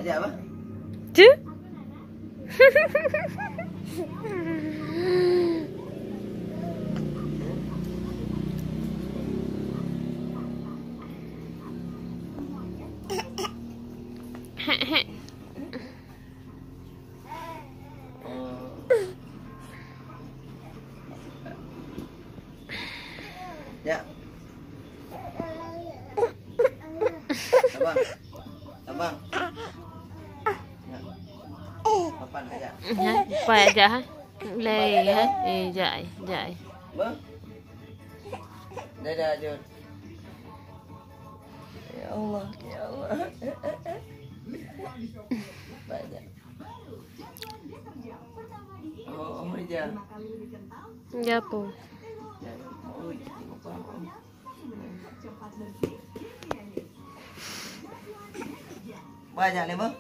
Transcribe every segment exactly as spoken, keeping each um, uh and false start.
Ya, apa? Tu? Ya. Abang. Abang. Ya. Papan aja. Ya, papan aja, ha. Lei, ha. Eh, jai, jai. Bang. Dadah, Jun. Ya Allah, ya Allah. Banyak. Oh, oh, ya. Ya, apa? Banyak ni, Bang.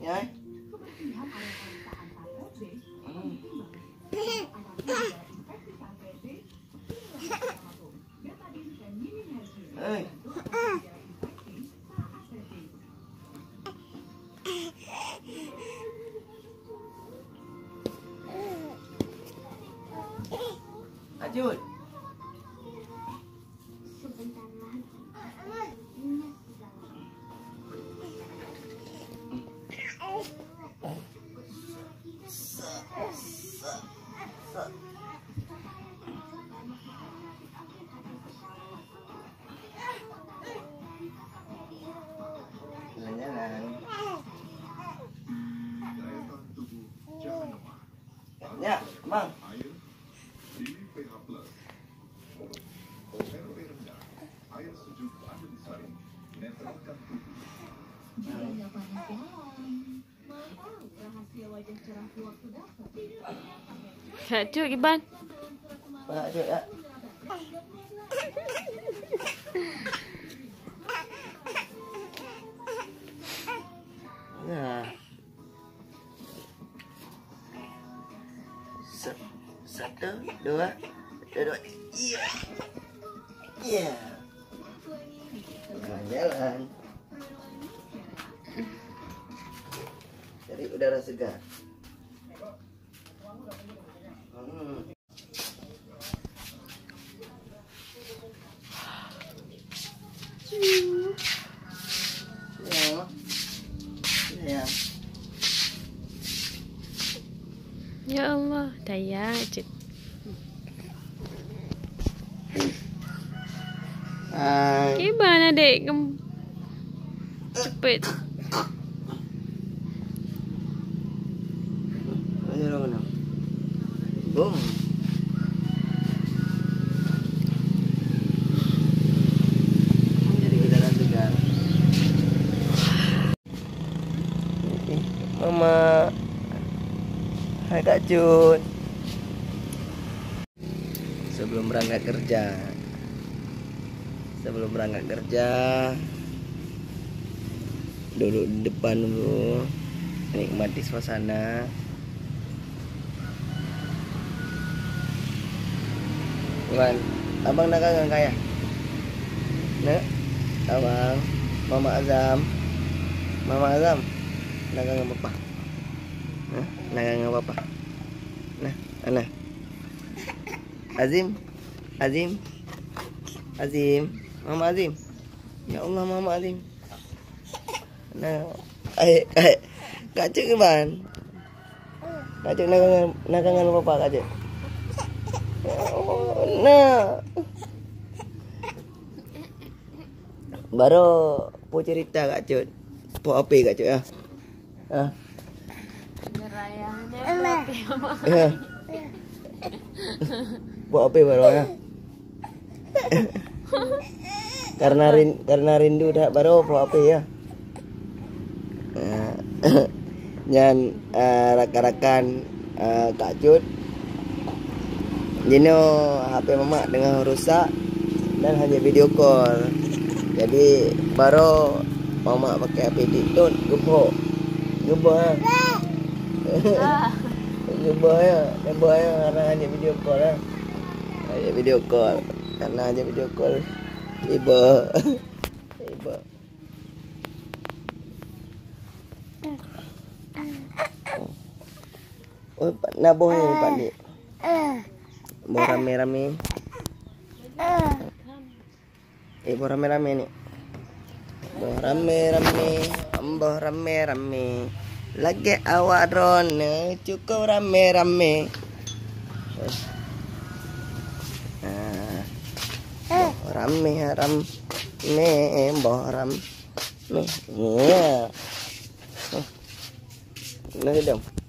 Ya, eh? Hmm. Eh. Ajun. Jalan-jalan. Ya, Bang. Kak Cut, Iban. Kak Cut, ya. Nah. Sa-, satu, dua, dua, dua. Iya. Iya. Nah, jalan. Cari udara segar. Hmm. Ya. Ya. Ya Allah, daya cit. Hai. Kiban adek kem-, cepet. Ayo, mana? Bom. Jadi udara segar. Mama. Hai, Kak Cut. Sebelum berangkat kerja. Sebelum berangkat kerja, duduk di depan dulu, nikmati suasana. Wan, abang na kangen kah? Nak? Abang, Mama Azam. Mama Azam, na kangen papa? Hah? Na kangen papa? Nah, nah. Azim, Azim, Azim, Mama Azim. Ya Allah, Mama Azim. Nah, eh, eh, Kak Cut kiban. Kak Cut na kangen, na kangen papa, Kak Cut. Ya Allah, nah. Baru pun cerita, Kak Cut. Pok api, Kak Cut, ya. Ah. Nyerayahnya pok api, Mak. Ya. Pok api baru, ya. Karena rin-, karena rindu that baru pok api, ya. Ah. Nyan, ah, rakan-rakan, ah, Kak Cut. Jinoe H P mamak teungoh rusak dan hana video call. Jadi, baru mamak pakai H P TikTok, geuboh. Geuboh, ha? Ah. Geuboh, ya? Geuboh, ya? Karena hana video call, ha? Hana video call. Karena hana video call, geuboh. Geuboh. Oh, na boh ni, Pak Dik. Boh ramé-ramé. Eh, boh ramé-ramé ni. Boh ramé-ramé, boh ramé-ramé. Lagèe awak droeneuh cukup ramé-ramé. Ah. Boh ramé-ramé, boh ramé. Ya. Nah, dong.